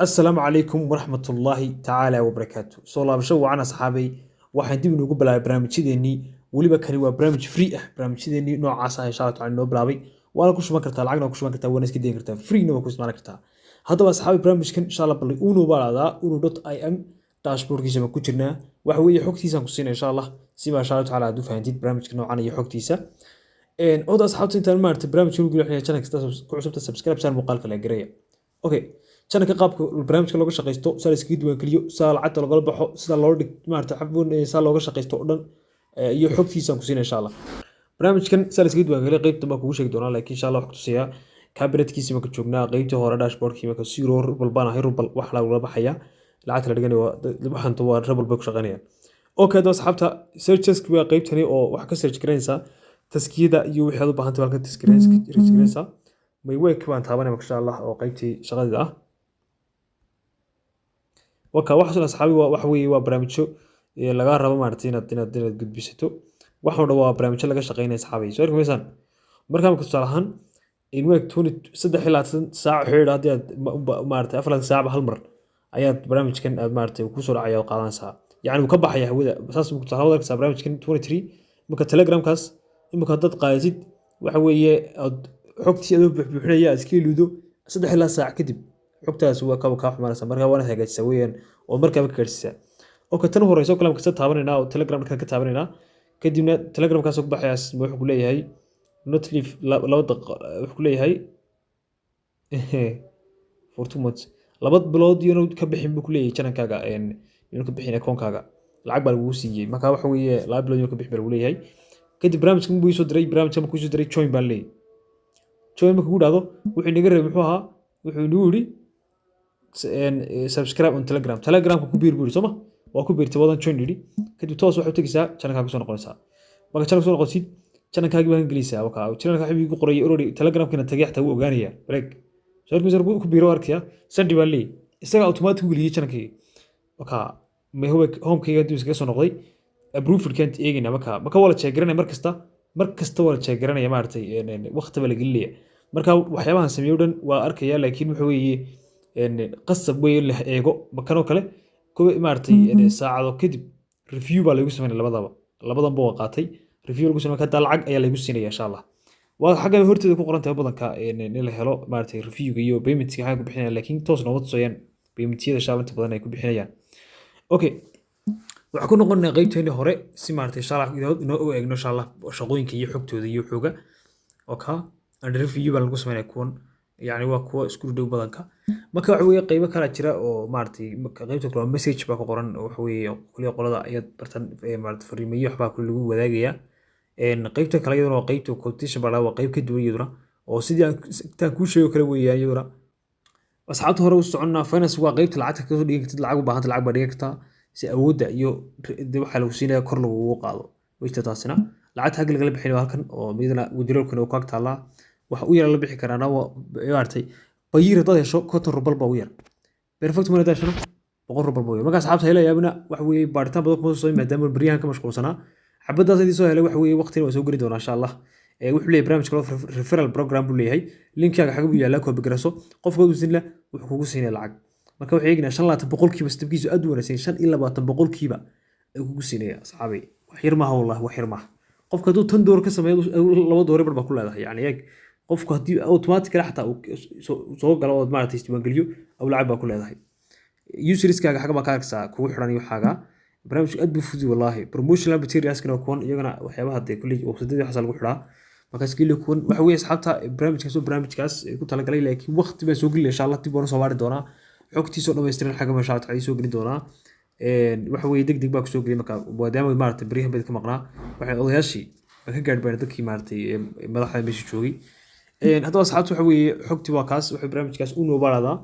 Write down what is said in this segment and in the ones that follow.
Asalaamu calaykum waraxmatullaahi tacaala wabarakaatu. Soo laabasho wacan, asxaabay. Waxaan dib inugu bilaabay barnaamijyadeennii. Weliba kani waa barnaamij free ah. Barnaamijyadeennii noocaas ah, insha Allah tacala, inoo bilaabay. Waana ku shuban kartaa, lacagna waa ku shuban kartaa, waana iska dayin kartaa, freena waa ku isticmaali kartaa. Haddaba asxaabi, barnaamijkan insha Allah bal Uno baa lahdaa, uno.im dashboardkiisa baan ku jirnaa. Waxa weeye xogtiisaan ku siinaya, insha Allah, si baa insha Allah tacaala aad u fahantid barnaamijka noocan iyo xogtiisa. Oda asxaabta, intaan maaragtay barnaamijka ugu geliyo, channelka ku cusubta subscribe saar, muuqaalka la gareeya. Okay, channelka qaabka barnaamijka looga shaqaysto, saa la iskaga diiwaangeliyo, saa lacagta loogala baxo, sida loo dhig maaragtay xabun, saa looga shaqaysto oo dhan iyo xogtiisaan ku siinaya, insha Allah. Barnaamijkan saa la iskaga diiwaangeliyo qaybtan baan kugu sheegi doonaa, laakiin insha Allah waxaan kutusayaa cabinetkiisi baan ka joognaa, qaybtii hore dashboardkii. Marka 0 ruble baan ahay, ruble wax lagula baxaya, lacagta la dhiganayo waxaanta waa ruble bay ku shaqaynayaan. Okay, haddaba asxaabta, searches waa qaybtani oo waxaa ka search garanaysaa taskiyada iyo wixii aad u baahantay baa halkan taskiranaysaa. My work baan taabanaya marka, insha Allah, oo qaybtii shaqadida ah. Waka waxaas asxaabi waa waxa weeye waa barnaamijyo lagaa rabo maaragtay inaad gudbisato. Waxaan dhan waa barnaamijyo laga shaqeynaya, asxaabi, soo arki maysaan. Markaa marka tusaale ahaan in work 23 saac xidhiidh haddii aad maaragtay 4 saacba hal mar ayaad barnaamijkan aad maaragtay kusoo dhacaya oo qaadanaysaa, yacni wuu ka baxaya hawada. Saas tusaale waad arkaysaa barnaamijkan 23. Marka Telegramkaas imika haddaad qaadatid, waxa weeye aad xogtii adoo buuxbuuxinaya aad iska iluudo, 3 ilaa saac kadib xogtaas waa kaa xumaanaysa. Marka waana hagaajisaa weeyaan oo markaaba ka gaarsiisaa. Okay, tan u horeyso kale kasta taabanaynaa oo Telegram markaan ka taabanaynaa, kadibna Telegramkaas ku baxayaa. Wuxuu ku leeyahay not live 2 daqiiqo, wuxuu ku leeyahay for 2 months, 2 bilood iyona ka bixin buu ku leeyahay channelkaaga, iyona ka bixin akoonkaaga, lacag baa lagugu siiyey. Marka waxa weeye 2 bilood iyona ka bixin baa lagu leeyahay. Kadib barnaamijkan buu soo diray, barnaamijkan markuu soo diray, join baan leeyahay. Join markuu ku dhahdo, wuxuu inaga rabay muxuu ahaa? Wuxuu inagu yidhi subscribe on Telegram, Telegramka ku biir buu yidhi, sooma? Waa ku biirtay, wadan join yidhi. Kadib toos waxay u tegeysaa channelkaa kusoo noqonaysaa. Marka channel kusoo noqotid, channelkaagii baan gelaysaa. Wakaa channelka waxaa igu qorayay already. Telegramkina tagay xataa wuu ogaanaya break soo arkaysa ku biiro arkaya. Send baan leeyahay, isaga automatic u geliyay channelkayga. Wakaa homekayga dib iskaga soo noqday. Approvalkaan eegayna. Marka waa la check garanaya mar kasta, mar kasta waa la check garanaya maaragtay, waqti baa la gelinaya. Marka waxyaabahan sameeyo dhan waa arkaya, laakiin waxa weeye qasab weeye in la eego. Makanoo kale kuwa maaragtay saacado kadib review baa laygu sameynaya. Labadaba, labadanba waa qaatay, review lagu sameynaya. Hadaa lacag ayaa laygu siinaya, insha Allah. Waa xagga horteeda ku qoran tahay badanka in la helo maaragtay reviewga iyo paymentka xagga ku bixinayaan, laakiin toos nooma tusayaan paymentyada insha Allah inta badan ay ku bixinayaan. Okay, waxaan ku noqonaa qaybteennii hore si maaragtay insha Allah inoo u eegno, insha Allah, shaqooyinka iyo xogtooda iyo xooga. Okay, and review baa lagu sameynaya kuwan, yacni waa kuwa isku dhow badanka. Marka waxa weeye qaybo kala jira oo maaragtay qaybta kale waa message baa ku qoran oo waxa weeye kuliya qolada ayaad bartan maaragtay fariimayo waxbaa kule lagu wadaagayaa. Qaybta kale iyaduna waa qaybta quotation baa, waa qayb ka duwan iyaduna oo sidii aan intaan kuu sheego kale weeyaan iyaduna. Asxaabta, hore u soconnaa. Finance waa qaybta lacagta kasoo dhigan kartid. Lacag u baahanta lacag baa dhigan kartaa si awoodda iyo de waxaa lagu siinaya kor lagugu qaado wejta. Taasina lacagta xagga lagala bixinayo halkan oo midna withdrawalkana uu ku ag taallaa. Waxa u yar la bixi karaana waa maaragtay Payeer haddaad hesho 50 ruble baa ugu yar, Perfect Money haddaad heshona 100 ruble baa ugu yar. Marka asxaabta, helayaabina waxa weeye baaritaan badan kuma soo maadaama beryahan ka mashquulsanaa. Xabadaas idin soo helay waxa weeye waqtina waa soo geli doonaa, insha Allah. Wuxuu leeyahay barnaamij kaloo referral program buu leeyahay. Linkaaga xaga buu yaallaa, copy garayso, qofka uu siinla wuxuu kugu siinaya lacag. Marka waxay eegnaa 25%, stepkiisu aad u wanaagsan, 25% ayuu kugu siinaya. Asxaabay, wax yar maaha, wallahi wax yar maaha. Qofka hadduu 10 doolar ka sameeyo, 2 doolar bar baa ku leedahay. Yani eeg, qofku haddii automatically xataa uu soo galo ood maaragtay isdiiwaangeliyo aw lacag baa ku leedahay. Userskaaga xagga baa ka arkaysaa kugu xiran iyo waxaaga. Barnaamijku aad buu fudud wallahi. Promotional materialskana waa kuwan iyagana, waxyaabaha dee kulley websiteyada waxaas lagu xiraa. Markaas geli kuwan. Waxa weeye asxaabta, barnaamijkaas oo barnaamijkaas ku talagalay, laakiin waqti baan soo gelin, insha Allah. Dib waan soo baari doonaa xogtiisoo dhammaystiran xagga masha Allah taala soo gelin doonaa. Waxa weeye deg deg baa kusoo geliyay marka, maadaama maaragtay baryahan bayd ka maqnaa, waxay odayaashii baa ka gaadhbaan dadkii maaragtay madaxda meesha joogay. Haddaba asxaabta, waxa weeye xogtii waa kaas. Wuxuu barnaamijkaas u noobaaradaa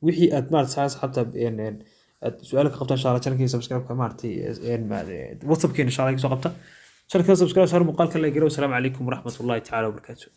wixii aad maaragtay asxaabta aad su-aal ka qabtaan, insha Allah. Channelkii subscribe-ka maaragtay, WhatsApp-keena insha Allah iga soo qabta. Channelka subscribe saar, muuqaalka la garo. Wasalaamu calaykum waraxmatullahi tacaala wabarakaatu.